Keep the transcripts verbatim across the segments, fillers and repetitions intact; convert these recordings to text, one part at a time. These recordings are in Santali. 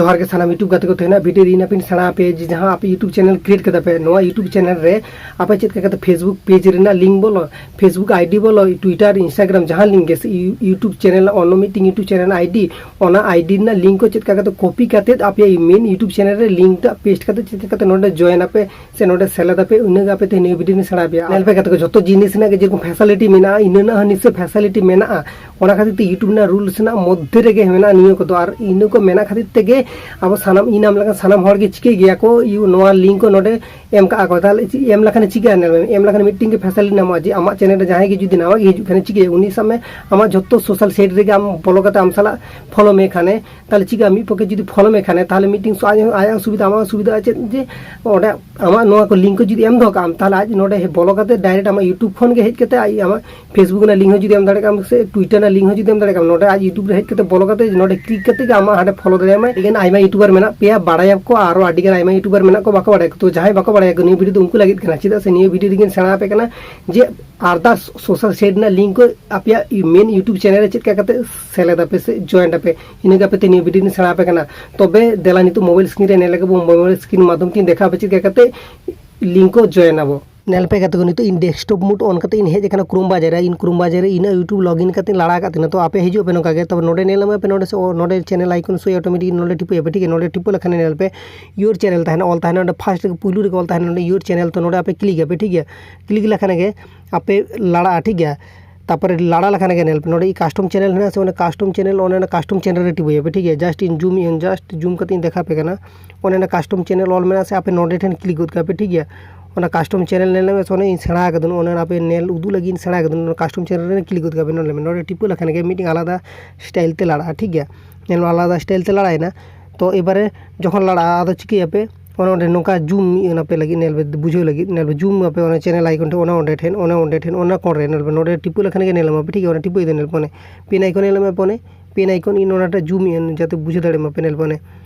ᱡᱚᱦᱟᱨ ᱜᱮ ᱥᱟᱱᱟᱢ YouTube ᱜᱟᱛᱮ ᱠᱚ᱾ ᱛᱮᱦᱮᱧᱟᱜ video ᱨᱮ ᱤᱧ ᱟᱯᱮᱧ ᱥᱮᱬᱟ ᱟᱯᱮᱭᱟ ᱡᱮ ᱡᱟᱦᱟᱸ ᱟᱯᱮ YouTube channel create ᱠᱟᱫᱟ ᱯᱮ, ᱱᱚᱣᱟ YouTube channel ᱨᱮ ᱟᱯᱮ ᱪᱮᱫ ᱞᱮᱠᱟ ᱠᱟᱛᱮ Facebook page ᱨᱮᱱᱟᱜ link ᱵᱚᱞᱚ, Facebook ID ᱵᱚᱞᱚ, Twitter, Instagram ᱡᱟᱦᱟᱸ link ᱜᱮ ᱥᱮ ᱤᱭᱩ-, YouTube channel ᱚᱱᱱᱚ ᱢᱤᱫᱴᱮᱱ YouTube channel ID, ᱚᱱᱟ ID ᱨᱮᱱᱟᱜ link ᱠᱚ ᱪᱮᱫ ᱞᱮᱠᱟ ᱠᱟᱛᱮ copy ᱠᱟᱛᱮ ᱟᱯᱮᱭᱟᱜ main YouTube channel ᱨᱮ link ᱴᱟᱜ paste ᱠᱟᱛᱮ ᱪᱮᱫ ᱞᱮᱠᱟ ᱠᱟᱛᱮ ᱱᱚᱰᱮ join ᱟᱯᱮ ᱥᱮ ᱱᱚᱰᱮ ᱥᱮᱞᱮᱫ ᱟᱯᱮ, ᱤᱱᱟᱹ ᱜᱮ ᱟᱯᱮ ᱛᱮᱦᱮᱧ ᱱᱤᱭᱟᱹ video ᱨᱮᱧ ᱥᱮᱬᱟ ᱟᱯᱮᱭᱟ᱾ ᱧᱮᱞ ᱯᱮ ᱜᱟᱛᱮ ᱠᱚ, ᱡᱚᱛᱚ ᱡᱤᱱᱤᱥ ᱨᱮᱱᱟᱜ ᱜᱮ ᱡᱮᱨᱚᱠᱚᱢ facility ᱢᱮᱱᱟᱜᱼᱟ, ᱤᱱᱟᱹ ᱨᱮᱱᱟᱜ ᱦᱚᱸ ᱱᱤᱥᱪᱚᱭ facility ᱢᱮᱱᱟᱜᱼᱟ᱾ ᱚᱱᱟ ᱠᱷᱟᱹᱛᱤᱨ ᱛᱮ YouTube ᱨᱮᱱᱟᱜ rules ᱨᱮᱱᱟᱜ ᱢᱚᱫᱽᱫᱷᱮ ᱨᱮᱜᱮ ᱢᱮᱱᱟᱜᱼᱟ ᱱᱤᱭᱟᱹ ᱠᱚᱫᱚ᱾ ᱟᱨ ᱤᱱᱟᱹ ᱠᱚ ᱢᱮᱱᱟᱜ ᱠᱷᱟᱹᱛᱤᱨ ᱛᱮᱜᱮ ᱟᱵᱚ ᱥᱟᱱᱟᱢ, ᱤᱧ ᱟᱢ ᱞᱮᱠᱟᱱ ᱥᱟᱱᱟᱢ ᱦᱚᱲ ᱜᱮ ᱪᱤᱠᱟᱹᱭ ᱜᱮᱭᱟ ᱠᱚ, ᱤᱭᱩ-, ᱱᱚᱣᱟ link ᱠᱚ ᱱᱚᱰᱮ ᱮᱢ ᱠᱟᱜᱼᱟ ᱠᱚ᱾ ᱛᱟᱦᱚᱞᱮ ᱪᱮᱫ ᱮᱢ ᱞᱮᱠᱷᱟᱱ ᱪᱤᱠᱟᱹᱜᱼᱟ? ᱧᱮᱞ ᱢᱮ, ᱮᱢ ᱞᱮᱠᱷᱟᱱ ᱢᱤᱫᱴᱮᱱ ᱜᱮ facility ᱧᱟᱢᱚᱜᱼᱟ ᱡᱮ ᱟᱢᱟᱜ channel ᱨᱮ ᱡᱟᱦᱟᱸᱭ ᱜᱮ ᱡᱩᱫᱤ ᱱᱟᱣᱟ ᱜᱮ ᱦᱤᱡᱩᱜ ᱠᱷᱟᱱᱮ ᱪᱤᱠᱟᱹᱭᱟ? ᱩᱱᱤ ᱥᱟᱵ ᱢᱮ ᱟᱢᱟᱜ ᱡᱷᱚᱛᱚ social site ᱨᱮᱜᱮ ᱟᱢ ᱵᱚᱞᱚ ᱠᱟᱛᱮ ᱟᱢ ᱥᱟᱞᱟᱜ follow ᱢᱮ ᱠᱷᱟᱱᱮ, ᱛᱟᱦᱚᱞᱮ ᱪᱤᱠᱟᱹᱜᱼᱟ? ᱢᱤᱫ ᱯᱚᱠᱮ ᱡᱩᱫᱤ follow ᱢᱮ ᱠᱷᱟᱱᱮ, ᱛᱟᱦᱚᱞᱮ ᱢᱤᱫᱴᱮᱱ ᱥᱩ-, ᱟᱭᱟᱜ, ᱟᱭᱟᱜ ᱥᱩᱵᱤᱫᱷᱟ, ᱟᱢᱟᱜ ᱥᱩᱵᱤᱫᱷᱟ ᱪᱮᱫ ᱡᱮ ᱚᱸᱰᱮ ᱟᱢᱟᱜ ᱱᱚᱣᱟ ᱠᱚ link ᱠᱚ ᱡᱩᱫᱤ ᱮᱢ ᱫᱚᱦᱚ ᱠᱟᱜᱼᱟᱢ, ᱛᱟᱦᱚᱞᱮ ᱟᱡ ᱱᱚᱰᱮ ᱵᱚᱞᱚ ᱠᱟᱛᱮ direct ᱟᱢᱟᱜ YouTube ᱠᱷᱚᱱ ᱜᱮ ᱦᱮᱡ ᱠᱟᱛᱮ ᱟᱡ ᱟᱢᱟᱜ Facebook ᱨᱮᱱᱟᱜ link ᱦᱚᱸ ᱡᱩᱫᱤ ᱮᱢ ᱫᱟᱲᱮᱭᱟᱜ ᱠᱟᱱᱟ ᱥᱮ Twitter ᱨᱮᱱᱟᱜ link ᱦᱚᱸ ᱡᱩᱫᱤ ᱮᱢ ᱫᱟᱲᱮᱭᱟᱜ ᱠᱟᱱᱟ, ᱱᱚᱰᱮ ᱟᱡ YouTube ᱨᱮ ᱦᱮᱡ ᱠᱟᱛᱮ ᱵᱚᱞᱚ ᱠᱟᱛᱮ ᱱᱚᱰᱮ click ᱠᱟᱛᱮ ᱜᱮ ᱟᱢᱟᱜ ᱦᱟᱸᱰᱮ follow ᱫᱟᱲᱮᱭᱟᱢᱟᱭ᱾ ᱟᱹᱰᱤ ᱜᱟᱱ ᱟᱭᱢᱟ YouTuber ᱢᱮᱱᱟᱜ ᱯᱮᱭᱟ, ᱵᱟᱲᱟᱭᱟᱠᱚ, ᱟᱨᱚ ᱟᱹᱰᱤ ᱜᱟᱱ ᱟᱭᱢᱟ YouTuber ᱢᱮᱱᱟᱜ ᱠᱚ ᱵᱟᱠᱚ ᱵᱟᱲᱟᱭᱟ᱾ ᱛᱚ ᱡᱟᱦᱟᱸᱭ ᱵᱟᱠᱚ ᱵᱟᱲᱟᱭᱟ ᱠᱚ, ᱱᱤᱭᱟᱹ video ᱫᱚ ᱩᱱᱠᱩ ᱞᱟᱹᱜᱤᱫ ᱠᱟᱱᱟ, ᱪᱮᱫᱟᱜ ᱥᱮ ᱱᱤᱭᱟᱹ video ᱨᱮᱜᱮᱧ ᱥᱮᱬᱟ ᱟᱯᱮ ᱠᱟᱱᱟ ᱡᱮ ᱟᱨᱫᱟᱥ social site ᱨᱮᱱᱟᱜ link ᱠᱚ ᱟᱯᱮᱭᱟᱜ main YouTube channel ᱨᱮ ᱪᱮᱫ ᱞᱮᱠᱟ ᱠᱟᱛᱮ ᱥᱮᱞᱮᱫ ᱟᱯᱮ ᱥᱮ join ᱟᱯᱮ, ᱤᱱᱟᱹ ᱜᱮ ᱟᱯᱮ ᱛᱮ ᱱᱤᱭᱟᱹ video ᱨᱮᱧ ᱥᱮᱬᱟ ᱟᱯᱮ ᱠᱟᱱᱟ᱾ ᱛᱚᱵᱮ ᱫᱮᱞᱟ ᱱᱤᱛᱚᱜ mobile screen ᱨᱮ ᱧᱮᱞ ᱞᱮᱜᱮ ᱵᱚᱱ, mobile screen ᱢᱟᱫᱽᱫᱷᱚᱢ ᱛᱮᱧ ᱫᱮᱠᱷᱟᱣ ᱟᱯᱮ ᱪᱮᱫ ᱞᱮᱠᱟ ᱠᱟᱛᱮ link ᱠᱚ join ᱟᱵᱚ᱾ ᱧᱮᱞ ᱯᱮ ᱜᱟᱛᱮ ᱠᱚ, ᱱᱤᱛᱚᱜ ᱤᱧ desktop mode on ᱠᱟᱛᱮ ᱤᱧ ᱦᱮᱡ ᱟᱠᱟᱱᱟ Chrome browser ᱨᱮ᱾ ᱤᱧ Chrome browser ᱨᱮ ᱤᱧᱟᱹᱜ YouTube login ᱠᱟᱛᱮ ᱤᱧ ᱞᱟᱲᱟ ᱟᱠᱟᱫ ᱛᱟᱦᱮᱱᱟ᱾ ᱛᱚ ᱟᱯᱮ ᱦᱤᱡᱩᱜ ᱟᱯᱮ ᱱᱚᱝᱠᱟ ᱜᱮ, ᱛᱚᱵᱮ ᱱᱚᱰᱮ ᱧᱮᱞ ᱟᱢ ᱯᱮ, ᱱᱚᱰᱮ ᱥᱮ ᱚ-, ᱱᱚᱰᱮ channel icon show automatic, ᱱᱚᱰᱮ ᱴᱤᱯᱟᱹᱭ ᱟᱯᱮ, ᱴᱷᱤᱠ ᱜᱮᱭᱟ? ᱱᱚᱰᱮ ᱴᱤᱯᱟᱹ ᱞᱮᱠᱷᱟᱱ ᱧᱮᱞ ᱯᱮ your channel ᱛᱟᱦᱮᱱᱟ, ᱚᱞ ᱛᱟᱦᱮᱱᱟ ᱱᱚᱰᱮ first ᱨᱮᱜᱮ, ᱯᱩᱭᱞᱩ ᱨᱮᱜᱮ ᱚᱞ ᱛᱟᱦᱮᱱᱟ ᱱᱚᱰᱮ your channel᱾ ᱛᱚ ᱱᱚᱰᱮ ᱟᱯᱮ click ᱟᱯᱮ, ᱴᱷᱤᱠ ᱜᱮᱭᱟ? Click ᱞᱮᱠᱷᱟᱱ ᱜᱮ ᱟᱯᱮ ᱞᱟᱲᱟᱜᱼᱟ, ᱴᱷᱤᱠ ᱜᱮᱭᱟ? ᱛᱟᱨᱯᱚᱨᱮ ᱞᱟᱲᱟ ᱞᱮᱠᱷᱟᱱ ᱜᱮ ᱧᱮᱞ ᱯᱮ, ᱱᱚᱰᱮ custom channel ᱦᱮᱱᱟᱜᱼᱟ ᱥᱮ, ᱚᱱᱟ custom channel, ᱚᱱᱮ ᱚᱱᱟ custom channel ᱨᱮ ᱴᱤᱯᱟᱹᱭ ᱟᱯᱮ, ᱴᱷᱤᱠ ᱜᱮᱭᱟ? Just ᱤᱧ zoom in, just zoom ᱠᱟᱛᱮ ᱤᱧ ᱫᱮᱠᱷᱟᱣ ᱟᱯᱮ ᱠᱟᱱᱟ᱾ ᱚᱱᱮ ᱚᱱᱟ custom channel ᱚᱞ ᱢᱮᱱᱟᱜᱼᱟ ᱥᱮ, ᱟᱯᱮ ᱱᱚᱰᱮ ᱴᱷᱮᱱ click ᱜᱚᱫ ᱠᱟᱜ ᱯᱮ, ᱴᱷᱤᱠ ᱜᱮᱭᱟ? ᱚᱱᱟ custom channel ᱧᱮᱞ ᱢᱮ, ᱚᱱᱮ ᱤᱧ ᱥᱮᱬᱟ ᱟᱠᱟᱫᱟ, ᱚᱱᱮ ᱚᱱᱟ ᱟᱯᱮ ᱧᱮᱞ ᱩᱫᱩᱜ ᱞᱟᱹᱜᱤᱫ ᱤᱧ ᱥᱮᱬᱟ ᱟᱠᱟᱫᱟ, ᱚᱱᱟ custom channel ᱨᱮ click ᱜᱚᱫ ᱠᱟᱜ ᱯᱮ᱾ ᱱᱚᱰᱮ ᱢᱮ, ᱱᱚᱰᱮ ᱴᱤᱯᱟᱹ ᱞᱮᱠᱷᱟᱱ ᱜᱮ ᱢᱤᱫᱴᱮᱱ ᱟᱞᱟᱫᱟ style ᱛᱮ ᱞᱟᱲᱟᱜᱼᱟ, ᱴᱷᱤᱠ ᱜᱮᱭᱟ? ᱧᱮᱞ ᱢᱮ, ᱟᱞᱟᱫᱟ style ᱛᱮ ᱞᱟᱲᱟᱭᱮᱱᱟ᱾ ᱛᱚ ᱮᱵᱟᱨᱮ ᱡᱚᱠᱷᱚᱱ ᱞᱟᱲᱟᱜᱼᱟ, ᱟᱫᱚ ᱪᱤᱠᱟᱹᱭᱟᱯᱮ? ᱚᱱᱮ ᱚᱸᱰᱮ ᱱᱚᱝᱠᱟ zoom ᱤᱭᱟᱹ ᱟᱯᱮ ᱞᱟᱹᱜᱤᱫ, ᱧᱮᱞ ᱯᱮ, ᱵᱩᱡᱷᱟᱹᱣ ᱞᱟᱹᱜᱤᱫ, ᱧᱮᱞ ᱯᱮ, zoom ᱟᱯᱮ ᱚᱱᱟ channel icon ᱴᱷᱮᱱ, ᱚᱱᱮ ᱚᱸᱰᱮ ᱴᱷᱮᱱ, ᱚᱱᱮ ᱚᱸᱰᱮ ᱴᱷᱮᱱ, ᱚᱱᱟ ᱠᱚᱬ ᱨᱮ ᱧᱮᱞ ᱯᱮ, ᱱᱚᱰᱮ ᱴᱤᱯᱟᱹ ᱞᱮᱠᱷᱟᱱ ᱜᱮ ᱧᱮᱞ ᱧᱟᱢᱚᱜᱼᱟ, ᱴᱷᱤᱠ ᱜᱮᱭᱟ? ᱚᱱᱟ ᱴᱤᱯᱟᱹᱭ ᱫᱚ ᱧᱮᱞ ᱯᱮ, ᱚᱱᱮ pen icon ᱧᱮᱞ ᱢᱮ, ᱯᱮ ᱚᱱᱮ pen icon ᱤᱧ ᱚᱱᱟᱴᱟᱜ zoom ᱤᱧ ᱡᱟᱛᱮ ᱵᱩᱡᱷᱟᱹᱣ ᱫᱟᱲᱮᱭᱟᱜ ᱢᱟ ᱯᱮ, ᱧᱮᱞ ᱯᱮ, ᱚᱱᱮ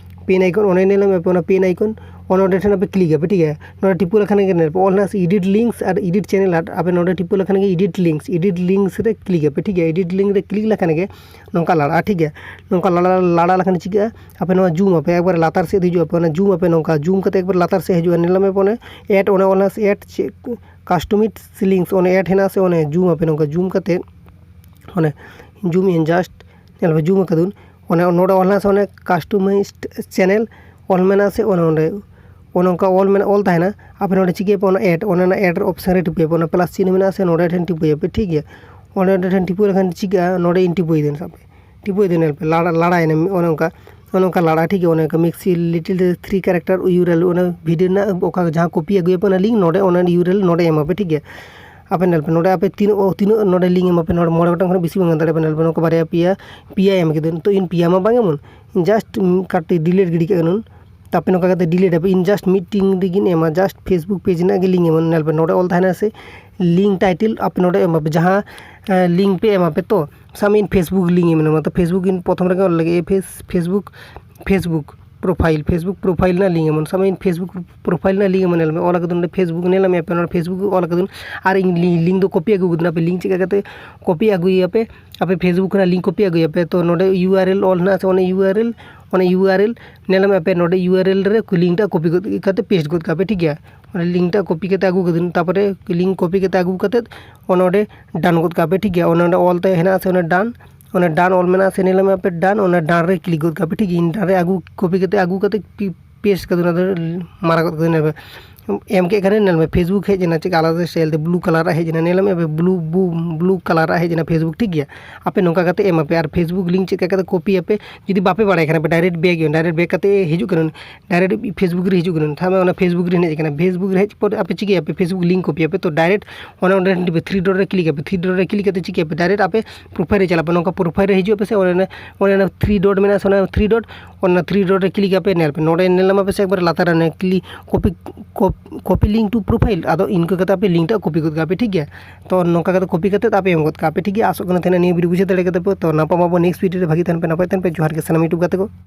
pen icon, ᱚᱱᱮ ᱧᱮᱞ ᱧᱟᱢ ᱟᱯᱮ ᱚᱱᱟ pen icon, ᱚᱱᱮ ᱚᱸᱰᱮ ᱴᱷᱮᱱ ᱟᱯᱮ click ᱟᱯᱮ, ᱴᱷᱤᱠ ᱜᱮᱭᱟ᱾ ᱱᱚᱰᱮ ᱴᱤᱯᱟᱹ ᱞᱮᱠᱷᱟᱱ ᱜᱮ ᱧᱮᱞ ᱯᱮ ᱚᱞ ᱦᱮᱱᱟᱜᱼᱟ edit links ᱟᱨ edit channel art, ᱟᱯᱮ ᱱᱚᱰᱮ ᱴᱤᱯᱟᱹ ᱞᱮᱠᱷᱟᱱ ᱜᱮ edit links, edit links ᱨᱮ click ᱟᱯᱮ, ᱴᱷᱤᱠ ᱜᱮᱭᱟ᱾ Edit link ᱨᱮ click ᱞᱮᱠᱷᱟᱱ ᱜᱮ ᱱᱚᱝᱠᱟ ᱞᱟᱲᱟᱜᱼᱟ, ᱴᱷᱤᱠ ᱜᱮᱭᱟ᱾ ᱱᱚᱝᱠᱟ ᱞᱟᱲᱟ ᱞᱟᱲᱟ ᱞᱮᱠᱷᱟᱱ ᱪᱤᱠᱟᱹᱜᱼᱟ, ᱟᱯᱮ ᱱᱚᱣᱟ zoom ᱟᱯᱮ, ᱮᱠᱵᱟᱨ ᱞᱟᱛᱟᱨ ᱥᱮᱫ ᱦᱤᱡᱩᱜ ᱟᱯᱮ, ᱚᱱᱟ zoom ᱟᱯᱮ, ᱱᱚᱝᱠᱟ zoom ᱠᱟᱛᱮ ᱮᱠᱵᱟᱨ ᱞᱟᱛᱟᱨ ᱥᱮᱫ ᱦᱤᱡᱩᱜᱼᱟ, ᱧᱮᱞ ᱧᱟᱢ ᱟᱯᱮ ᱚᱱᱮ add, ᱚᱱᱮ ᱚᱞ ᱦᱮᱱᱟᱜᱼᱟ add ᱪᱮᱫ, customized links, ᱚᱱᱮ add ᱦᱮᱱᱟᱜᱼᱟ ᱥᱮ, ᱚᱱᱮ zoom ᱟᱯᱮ ᱱᱚᱝᱠᱟ zoom ᱠᱟᱛᱮ, ᱚᱱᱮ zoom in just, ᱧᱮᱞ ᱯᱮ zoom ᱟᱠᱟᱫᱩᱱ, ᱚᱱᱮ ᱱᱚᱰᱮ ᱚᱞ ᱦᱮᱱᱟᱜᱼᱟ ᱥᱮ ᱚᱱᱮ customized channel ᱚᱞ ᱢᱮᱱᱟᱜᱼᱟ ᱥᱮ, ᱚᱱᱮ ᱚᱸᱰᱮ ᱚᱱᱮ ᱚᱱᱠᱟ ᱚᱞ ᱢᱮᱱᱟᱜ, ᱚᱞ ᱛᱟᱦᱮᱱᱟ᱾ ᱟᱯᱮ ᱱᱚᱰᱮ ᱪᱤᱠᱟᱹᱭᱟᱯᱮ, ᱚᱱᱟ add, ᱚᱱᱮ ᱚᱱᱟ add ᱨᱮ option ᱨᱮ ᱴᱤᱯᱟᱹᱭᱟᱯᱮ, ᱚᱱᱟ plus ᱪᱤᱱᱦᱟᱹ ᱢᱮᱱᱟᱜᱼᱟ ᱥᱮ, ᱱᱚᱰᱮ ᱴᱷᱮᱱ ᱴᱤᱯᱟᱹᱭᱟᱯᱮ, ᱴᱷᱤᱠ ᱜᱮᱭᱟ᱾ ᱚᱸᱰᱮ ᱚᱸᱰᱮ ᱴᱷᱮᱱ ᱴᱤᱯᱟᱹ ᱞᱮᱠᱷᱟᱱ ᱪᱤᱠᱟᱹᱜᱼᱟ, ᱱᱚᱰᱮ ᱤᱧ ᱴᱤᱯᱟᱹᱭ ᱫᱟᱹᱧ, ᱥᱟᱵ ᱯᱮ, ᱴᱤᱯᱟᱹᱭ ᱫᱟᱹᱧ, ᱧᱮᱞ ᱯᱮ ᱞᱟᱲᱟ, ᱞᱟᱲᱟᱭᱮᱱᱟ, ᱚᱱᱮ ᱚᱱᱠᱟ, ᱚᱱᱮ ᱚᱱᱠᱟ ᱞᱟᱲᱟ, ᱴᱷᱤᱠ ᱜᱮᱭᱟ᱾ ᱚᱱᱮ ᱚᱱᱠᱟ makes little three character ᱩᱨ ᱮᱞ, ᱚᱱᱟ video ᱨᱮᱱᱟᱜ ᱚᱠᱟ ᱡᱟᱦᱟᱸ copy ᱟᱹᱜᱩᱭᱟᱯᱮ ᱚᱱᱟ link, ᱱᱚᱰᱮ ᱚᱱᱟ ᱩᱨ ᱮᱞ ᱱᱚᱰᱮ ᱮᱢᱟᱯᱮ, ᱴᱷᱤᱠ ᱜᱮᱭᱟ᱾ ᱟᱯᱮ ᱧᱮᱞ ᱯᱮ ᱱᱚᱰᱮ ᱟᱯᱮ ᱛᱤᱱᱟᱹᱜ, ᱚ, ᱛᱤᱱᱟᱹᱜ ᱱᱚᱰᱮ link ᱮᱢᱟᱯᱮ, ᱱᱚᱰᱮ ᱢᱚᱬᱮ ᱜᱚᱴᱟᱝ ᱠᱷᱚᱱ ᱵᱮᱥᱤ ᱵᱟᱝ ᱮᱢ ᱫᱟᱲᱮᱭᱟᱜᱼᱟ᱾ ᱟᱯᱮ ᱧᱮᱞ ᱯᱮ ᱱᱚᱝᱠᱟ ᱵᱟᱨᱭᱟ ᱯᱮᱭᱟ, ᱯᱮᱭᱟ ᱮᱢ ᱠᱮᱫᱟ, ᱱᱤᱛᱚᱜ ᱤᱧ ᱯᱮᱭᱟ ᱢᱟ ᱵᱟᱝ ᱮᱢᱚᱱ, just ᱠᱟᱹᱴᱤᱡ delete ᱜᱤᱰᱤ ᱠᱟᱜ ᱠᱟᱹᱱᱟᱹᱧ᱾ ᱛᱟᱯᱮ ᱱᱚᱝᱠᱟ ᱠᱟᱛᱮ delete ᱟᱯᱮ, ᱤᱧ just ᱢᱤᱫᱴᱤᱝ ᱨᱮᱜᱤᱧ ᱮᱢᱟ, just Facebook page ᱨᱮᱱᱟᱜ ᱜᱮ link ᱮᱢᱟ᱾ ᱧᱮᱞ ᱯᱮ ᱱᱚᱰᱮ ᱚᱞ ᱛᱟᱦᱮᱱᱟ ᱥᱮ link title, ᱟᱯᱮ ᱱᱚᱰᱮ ᱮᱢᱟᱯᱮ, ᱡᱟᱦᱟᱸ link ᱯᱮ ᱮᱢᱟᱯᱮ, ᱛᱚ ᱥᱟᱵ ᱢᱮ ᱤᱧ Facebook link ᱤᱧ ᱮᱢᱟ, ᱛᱚ Facebook ᱤᱧ ᱯᱨᱚᱛᱷᱚᱢ ᱨᱮᱜᱮ ᱚᱞ ᱞᱟᱹᱜᱤᱫ Facebook, Facebook profile, Facebook profile ᱨᱮᱱᱟᱜ link ᱮᱢᱚᱱ, ᱥᱟᱵ ᱢᱮ ᱤᱧ Facebook profile ᱨᱮᱱᱟᱜ link ᱮᱢᱚᱱ, ᱧᱮᱞ ᱢᱮ ᱚᱞ ᱠᱟᱫᱟ ᱱᱚᱰᱮ Facebook, ᱧᱮᱞ ᱢᱮ ᱟᱯᱮ ᱱᱚᱰᱮ Facebook ᱚᱞ ᱠᱟᱫᱟ, ᱟᱨ ᱤᱧ link ᱫᱚ copy ᱟᱹᱜᱩ ᱠᱟᱫᱟ᱾ ᱟᱯᱮ link ᱪᱮᱫ ᱞᱮᱠᱟ ᱠᱟᱛᱮ copy ᱟᱹᱜᱩᱭᱟᱯᱮ, ᱟᱯᱮ Facebook ᱠᱷᱚᱱᱟᱜ link copy ᱟᱹᱜᱩᱭᱟᱯᱮ, ᱛᱚ ᱱᱚᱰᱮ URL ᱚᱞ ᱦᱮᱱᱟᱜᱼᱟ ᱥᱮ, ᱚᱱᱟ URL, ᱚᱱᱟ URL ᱧᱮᱞ ᱢᱮ ᱟᱯᱮ ᱱᱚᱰᱮ URL ᱨᱮ link ᱴᱟᱜ copy ᱜᱚᱫ ᱠᱟᱛᱮ paste ᱜᱚᱫ ᱠᱟᱜ ᱯᱮ, ᱴᱷᱤᱠ ᱜᱮᱭᱟ᱾ ᱚᱱᱟ link ᱴᱟᱜ copy ᱠᱟᱛᱮ ᱟᱹᱜᱩ ᱠᱟᱫᱟᱹᱧ, ᱛᱟᱯᱚᱨᱮ link copy ᱠᱟᱛᱮ ᱟᱹᱜᱩ ᱠᱟᱛᱮ ᱚᱱᱟ ᱱᱚᱰᱮ done ᱜᱚᱫ ᱠᱟᱜ ᱯᱮ, ᱴᱷᱤᱠ ᱜᱮᱭᱟ᱾ ᱚᱱᱟ ᱱᱚᱰᱮ ᱚᱞ ᱛᱮ ᱦᱮᱱᱟᱜᱼᱟ ᱥᱮ, ᱚᱱᱟ done, ᱚᱱᱟ done ᱚᱞ ᱢᱮᱱᱟᱜᱼᱟ ᱥᱮ, ᱧᱮᱞ ᱢᱮ ᱟᱯᱮ done, ᱚᱱᱟ done ᱨᱮ click ᱜᱚᱫ ᱠᱟᱜ ᱯᱮ, ᱴᱷᱤᱠ ᱜᱮᱭᱟ᱾ ᱤᱧ done ᱨᱮ ᱟᱹᱜᱩ, copy ᱠᱟᱛᱮ ᱟᱹᱜᱩ ᱠᱟᱛᱮ paste ᱠᱟᱛᱮ ᱚᱱᱟ ᱫᱚ ᱢᱟᱨᱟ ᱜᱚᱫ ᱠᱟᱛᱮ ᱧᱮᱞ ᱢᱮ ᱮᱢ ᱠᱮᱫ ᱠᱷᱟᱱ ᱧᱮᱞ ᱢᱮ Facebook ᱦᱮᱡ ᱮᱱᱟ, ᱪᱮᱫ ᱟᱞᱟᱫᱟ style ᱛᱮ blue colour ᱟᱜ ᱦᱮᱡ ᱮᱱᱟ, ᱧᱮᱞ ᱢᱮ blue, blue, blue colour ᱟᱜ ᱦᱮᱡ ᱮᱱᱟ Facebook, ᱴᱷᱤᱠ ᱜᱮᱭᱟ᱾ ᱟᱯᱮ ᱱᱚᱝᱠᱟ ᱠᱟᱛᱮ ᱮᱢ ᱟᱯᱮ, ᱟᱨ Facebook link ᱪᱮᱫ ᱞᱮᱠᱟ ᱠᱟᱛᱮ copy ᱟᱯᱮ, ᱡᱩᱫᱤ ᱵᱟᱯᱮ ᱵᱟᱲᱟᱭ ᱠᱷᱟᱱ ᱟᱯᱮ direct back ᱮᱱ, direct back ᱠᱟᱛᱮ ᱦᱤᱡᱩᱜ ᱠᱟᱱᱟ, direct Facebook ᱨᱮ ᱦᱤᱡᱩᱜ ᱠᱟᱱᱟ᱾ ᱛᱟᱦᱞᱮ ᱚᱱᱟ Facebook ᱨᱮ ᱦᱮᱡ ᱟᱠᱟᱱᱟ, Facebook ᱨᱮ ᱦᱮᱡ ᱯᱚᱨ ᱟᱯᱮ ᱪᱤᱠᱟᱹᱭᱟᱯᱮ, Facebook link copy ᱟᱯᱮ, ᱛᱚ direct ᱚᱱᱟ ᱚᱸᱰᱮ three dot ᱨᱮ click ᱟᱯᱮ, three dot ᱨᱮ click ᱠᱟᱛᱮ ᱪᱤᱠᱟᱹᱭᱟᱯᱮ, direct ᱟᱯᱮ profile ᱨᱮ ᱪᱟᱞᱟᱜ ᱯᱮ, ᱱᱚᱝᱠᱟ profile ᱨᱮ ᱦᱤᱡᱩᱜ ᱟᱯᱮ ᱥᱮ, ᱚᱱᱮ ᱚᱱᱟ three dot ᱢᱮᱱᱟᱜᱼᱟ ᱥᱮ, ᱚᱱᱟ three dot, ᱚᱱᱟ three dot ᱨᱮ click ᱟᱯᱮ, ᱧᱮᱞ ᱯᱮ ᱱᱚᱰᱮ ᱧᱮᱞ ᱧᱟᱢ ᱟᱯᱮ ᱥᱮ ᱮᱠᱵᱟᱨ ᱞᱟᱛᱟᱨ ᱨᱮ ᱚᱱᱮ click, copy, cop-, copy link to profile, ᱟᱫᱚ ᱤᱱᱠᱟᱹ ᱠᱟᱛᱮ ᱟᱯᱮ link ᱴᱟᱜ copy ᱜᱚᱫ ᱠᱟᱜ ᱯᱮ, ᱴᱷᱤᱠ ᱜᱮᱭᱟ᱾ ᱛᱚ ᱱᱚᱝᱠᱟ ᱠᱟᱛᱮ copy ᱠᱟᱛᱮ ᱟᱯᱮ ᱮᱢ ᱜᱚᱫ ᱠᱟᱜ ᱯᱮ, ᱴᱷᱤᱠ ᱜᱮᱭᱟ᱾ ᱟᱥᱚᱜ ᱠᱟᱱᱟ ᱛᱟᱦᱮᱱᱟ ᱱᱤᱭᱟᱹ video ᱵᱩᱡᱷᱟᱹᱣ ᱫᱟᱲᱮ ᱠᱟᱫᱟ ᱯᱮ᱾ ᱛᱚ ᱱᱟᱯᱟᱢ ᱟᱵᱚ next video ᱨᱮ, ᱵᱷᱟᱜᱮ ᱛᱟᱦᱮᱱ ᱯᱮ, ᱱᱟᱯᱟᱭ ᱛᱟᱦᱮᱱ ᱯᱮ, ᱡᱚᱦᱟᱨ ᱜᱮ ᱥᱟᱱᱟᱢ YouTube ᱜᱟᱛᱮ ᱠᱚ᱾